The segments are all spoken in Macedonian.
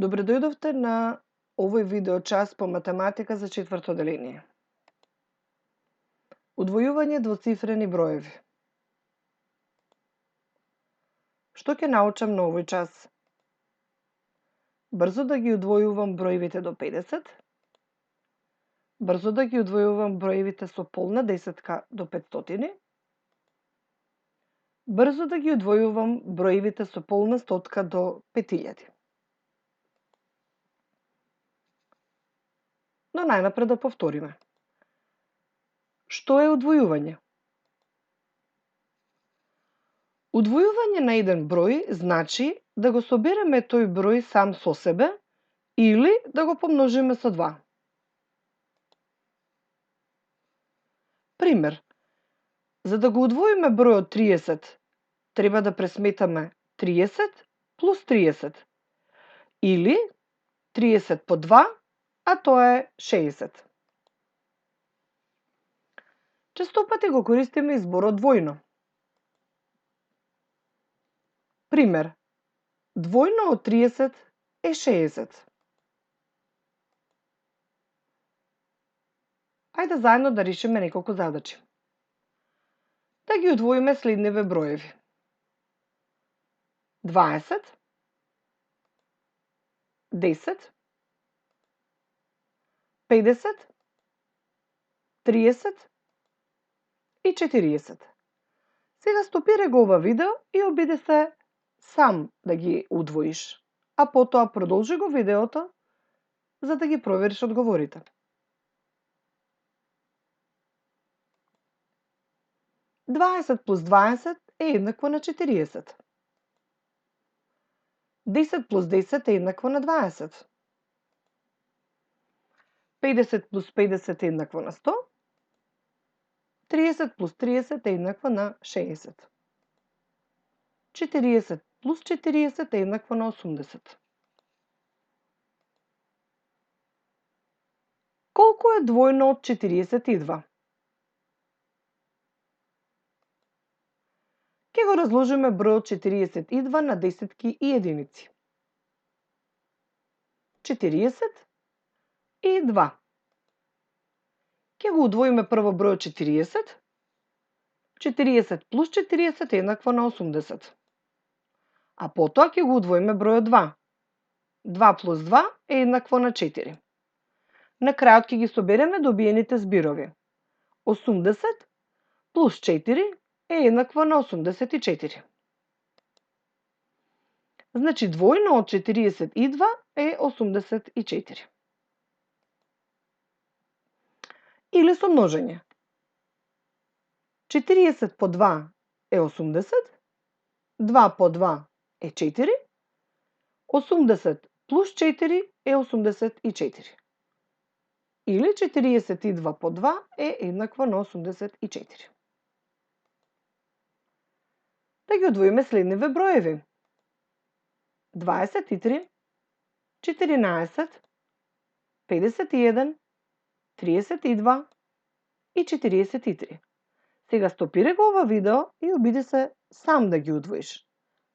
Добре дојдовте на овој видео час по математика за четврто одделение. Удвојување двоцифрени броеви. Што ќе научам на овој час? Брзо да ги удвојувам броевите до 50, брзо да ги удвојувам броевите со полна десетка до 500, брзо да ги удвојувам броевите со полна стотка до 5000. Но најнапред да повториме. Што е удвојување? Удвојување на еден број значи да го собереме тој број сам со себе или да го помножиме со 2. Пример, за да го удвоиме бројот 30, треба да пресметаме 30 плюс 30 или 30 по 2, а тоа е 60. Честопати го користиме и зборот двојно. Пример, двојно од 30 е 60. Ајде заедно да решиме неколку задачи. Да ги удвоиме следниве броеви. 20, 10, 50, 30 и 40. Сега стопире го ова видео и обиди се сам да ги удвоиш, а потоа продолжи го видеото за да ги провериш одговорите. Дваесет плюс 20 е еднакво на 40. 10 плюс 10 е еднакво на 20. 50 плюс 50 е еднакво на 100. 30 плюс 30 е еднакво на 60. 40 плюс 40 е еднакво на 80. Колку е двојно од 42? Ке го разложиме бројот 42 на десетки и единици. 40 и 2. Ке го удвоиме прво бројот 40. 40 плюс 40 е еднакво на 80. А потоа ќе го удвоиме бројот 2. 2 плюс 2 е еднакво на 4. На крајот ќе ги собереме добиените збирови. 80 плюс 4 е еднакво на 84. Значи двојно од 42 е 84. Или со множење. 40 по 2 е 80, 2 по 2 е 4, 80 плюс 4 е 84. Или 42 по 2 е еднакво на 84. Да ги одвоиме следниве броеви. 23, 14, 51, 32 и 43. Сега стопире го ова видео и обиди се сам да ги удвоиш,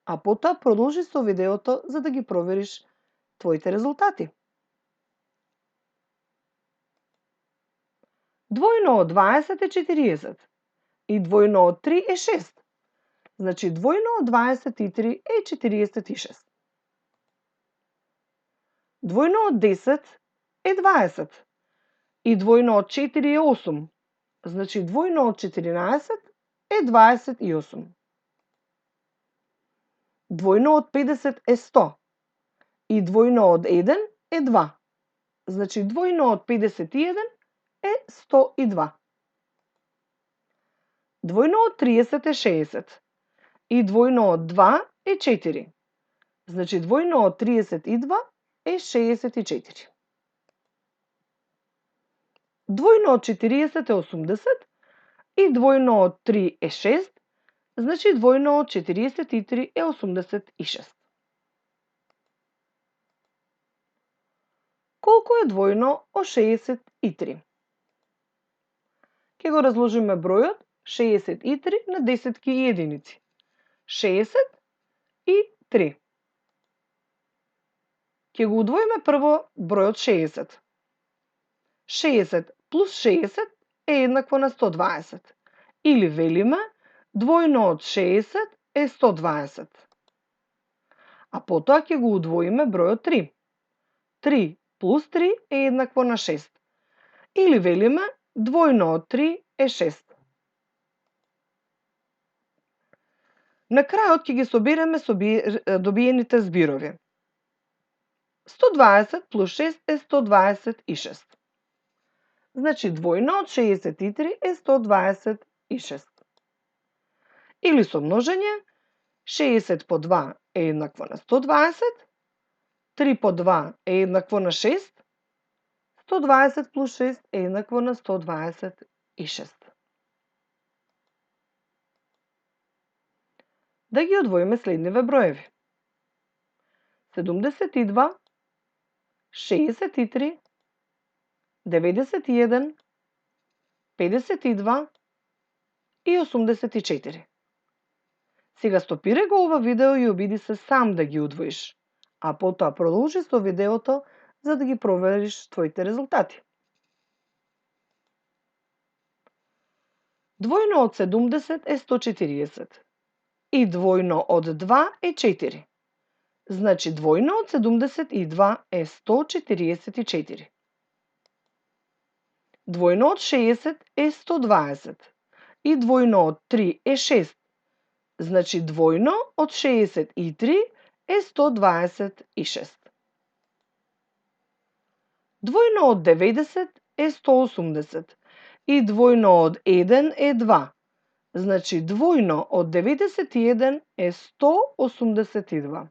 а потоа продолжи со видеото за да ги провериш твоите резултати. Двојно од 20 е 40 и двојно од 3 е 6. Значи двојно од 23 е 46. Двојно од 10 е 20 и двојно од 4 е 8. Значи двојно од 14 е 28. Двојно од 50 е 100 и двојно од 1 е 2. Значи двојно од 51 е 102. Двојно од 30 е 60 и двојно од 2 е 4. Значи двојно од 32 е 64. Двојно од 40 е 80 и двојно од 3 е 6, значи двојно од 43 е 86. Колку е двојно од 63? Ке го разложиме бројот 63 на десетки и единици. 60 и 3. Ќе го удвоиме прво бројот 60. 60 плюс 60 е еднакво на 120. Или велиме, двојно од 60 е 120. А потоа ќе го удвоиме бројот 3. 3 плюс 3 е еднакво на 6. Или велиме, двојно од 3 е 6. На крајот ќе ги собереме добиените збирови. 120 плюс 6 е 126. Значи двојно од 63 е 126. Или со множење, 60 по 2 е еднакво на 120, 3 по 2 е еднакво на 6, 120 плюс 6 е еднакво на 126. Да ги одвоиме следниве броеви. 72, 63, 91, 52 и 84. Сега стопирај го ова видео и обиди се сам да ги удвоиш, а потоа продолжи со видеото за да ги провериш твоите резултати. Двојно од 70 е 140 и двојно од 2 е 4. Значи двојно од 72 е 144. Двојно од 60 е 120 и двојно од 3 е 6. Значи двојно од 63 е 126. Двојно од 90 е 180 и двојно од 1 е 2. Значи двојно од 91 е 182.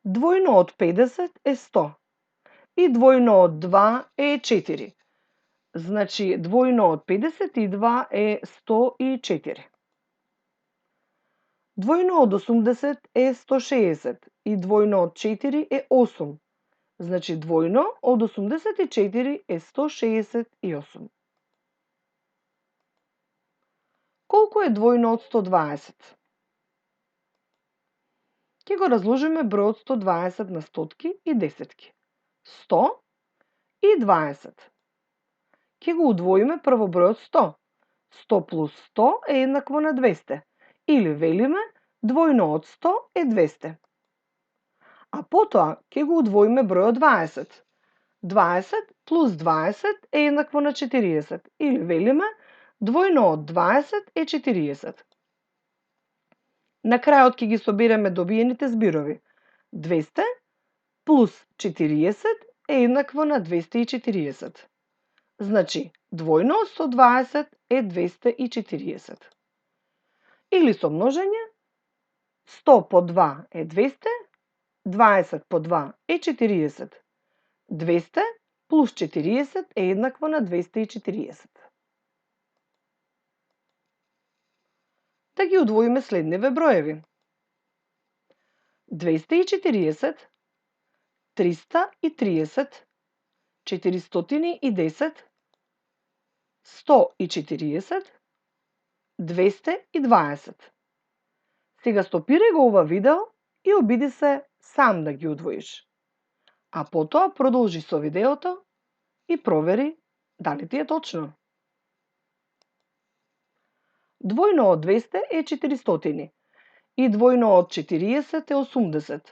Двојно од 50 е 100 и двојно од 2 е 4. Значи двојно од 52 е 104. Двојно од 80 е 160 и двојно од 4 е 8. Значи двојно од 84 е 168. Колку е двојно од 120? Ќе го разложиме бројот 120 на стотки и десетки. 100 и 20. Ќе го удвоиме прво бројот 100. 100 плюс 100 е еднакво на 200. Или велиме, двојно од 100 е 200. А потоа ќе го удвоиме бројот 20. 20 плюс 20 е еднакво на 40. Или велиме, двојно од 20 е 40. На крајот ќе ги собереме добиените збирови. 200 плюс 40 е еднакво на 240. Значи, двојно од 120 е 240. Или со множење, 100 по 2 е 200, 20 по 2 е 40. 200 плюс 40 е еднакво на 240. Да ги удвоиме следниве броеви. 240, 330, 410, 140, 220. Сега стопирај го ова видео и обиди се сам да ги удвоиш. А потоа продолжи со видеото и провери дали ти е точно. Двојно од 200 е 400 и двојно од 40 е 80.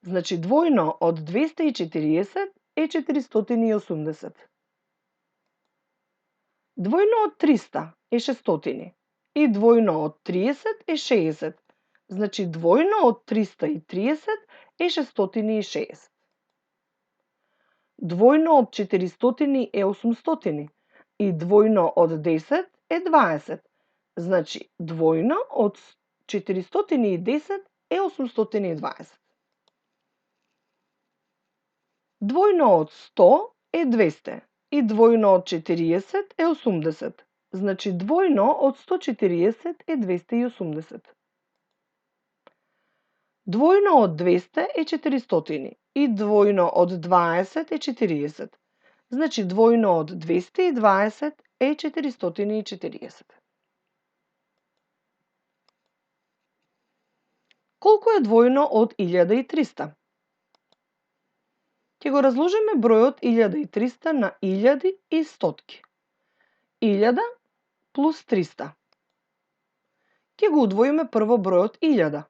Значи двојно од 240 е 480. Двојно од 300 е 600 и двојно од 30 е 60. Значи двојно од 330 е 660. Двојно од 400 е 800 и двојно од 10 е 20. Значи двојно од 410 е 820. Двојно од 100 е 200 и двојно од 40 е 80. Значи двојно од 140 е 280. Двојно од 200 е 400 и двојно од 20 е 40. Значи двојно од 220 е 440. Колку е двојно од 1300? Ќе го разложиме бројот 1300 на илјади и стотки. 1000 плюс 300. Ќе го удвоиме прво бројот 1000.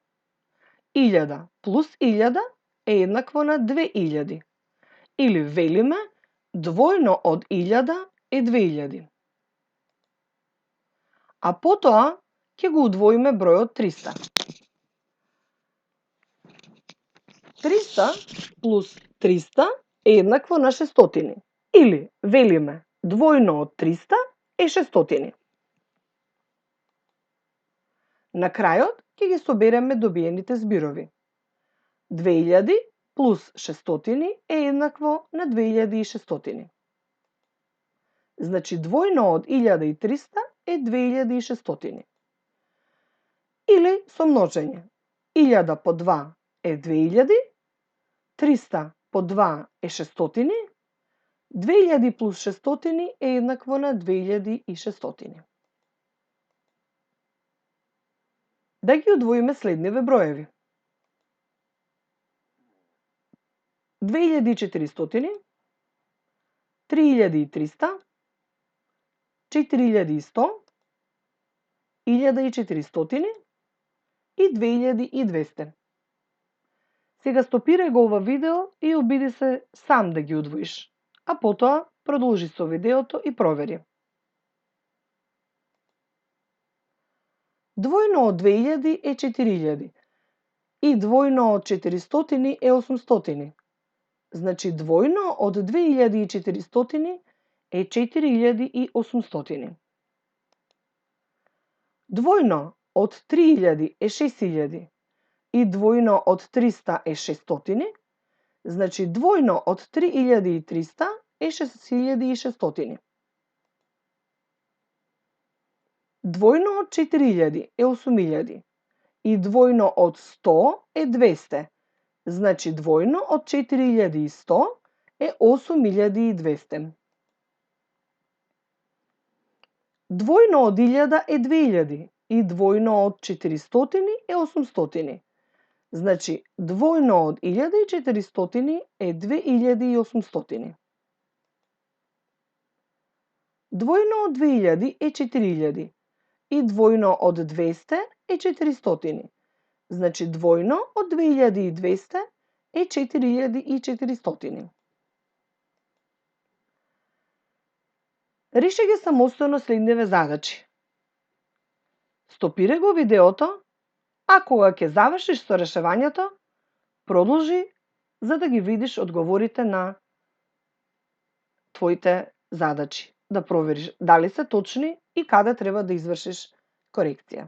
1000 плюс 1000 е еднакво на 2000. Или велиме двојно од 1000 е 2000. А потоа ќе го удвоиме бројот 300. 300 плюс 300 е еднакво на 600. Или велиме двојно од 300 е 600. На крајот ќе ги собереме добиените збирови. 2000 плюс 600 е еднакво на 2600. Значи двојно од 1300 е 2600. Или со множење. 1000 по 2 е 2000, 300 по 2 е 600, 2000 плюс 600 е еднакво на 2600. Да ги удвоиме следниве броеви. 2400, 3300, 4100, 1400 и 2200. Сега стопирај го ова видео и обиди се сам да ги удвоиш, а потоа продолжи со видеото и провери. Двојно од 2000 е 4000 и двојно од 400 е 800. Значи двојно од 2400 е 4800. Двојно од 3000 е 6000 и двојно од 300 е 600, значи двојно од 3300 е 6600. Двојно од 4000 е 8000 и двојно од 100 е 200, значи двојно од 4100 е 8200. Двојно од 1000 е 2000 и двојно од 400 е 800. Значи, двојно од 1400 е 2800. Двојно од 2000 е 4000 и двојно од 200 е 400. Значи, двојно од 2200 е 4400. Реши ги самостојно следниве задачи. Стопирај го видеото, а кога ќе завршиш со решавањето, продолжи за да ги видиш одговорите на твоите задачи, да провериш дали се точни и каде треба да извршиш корекција.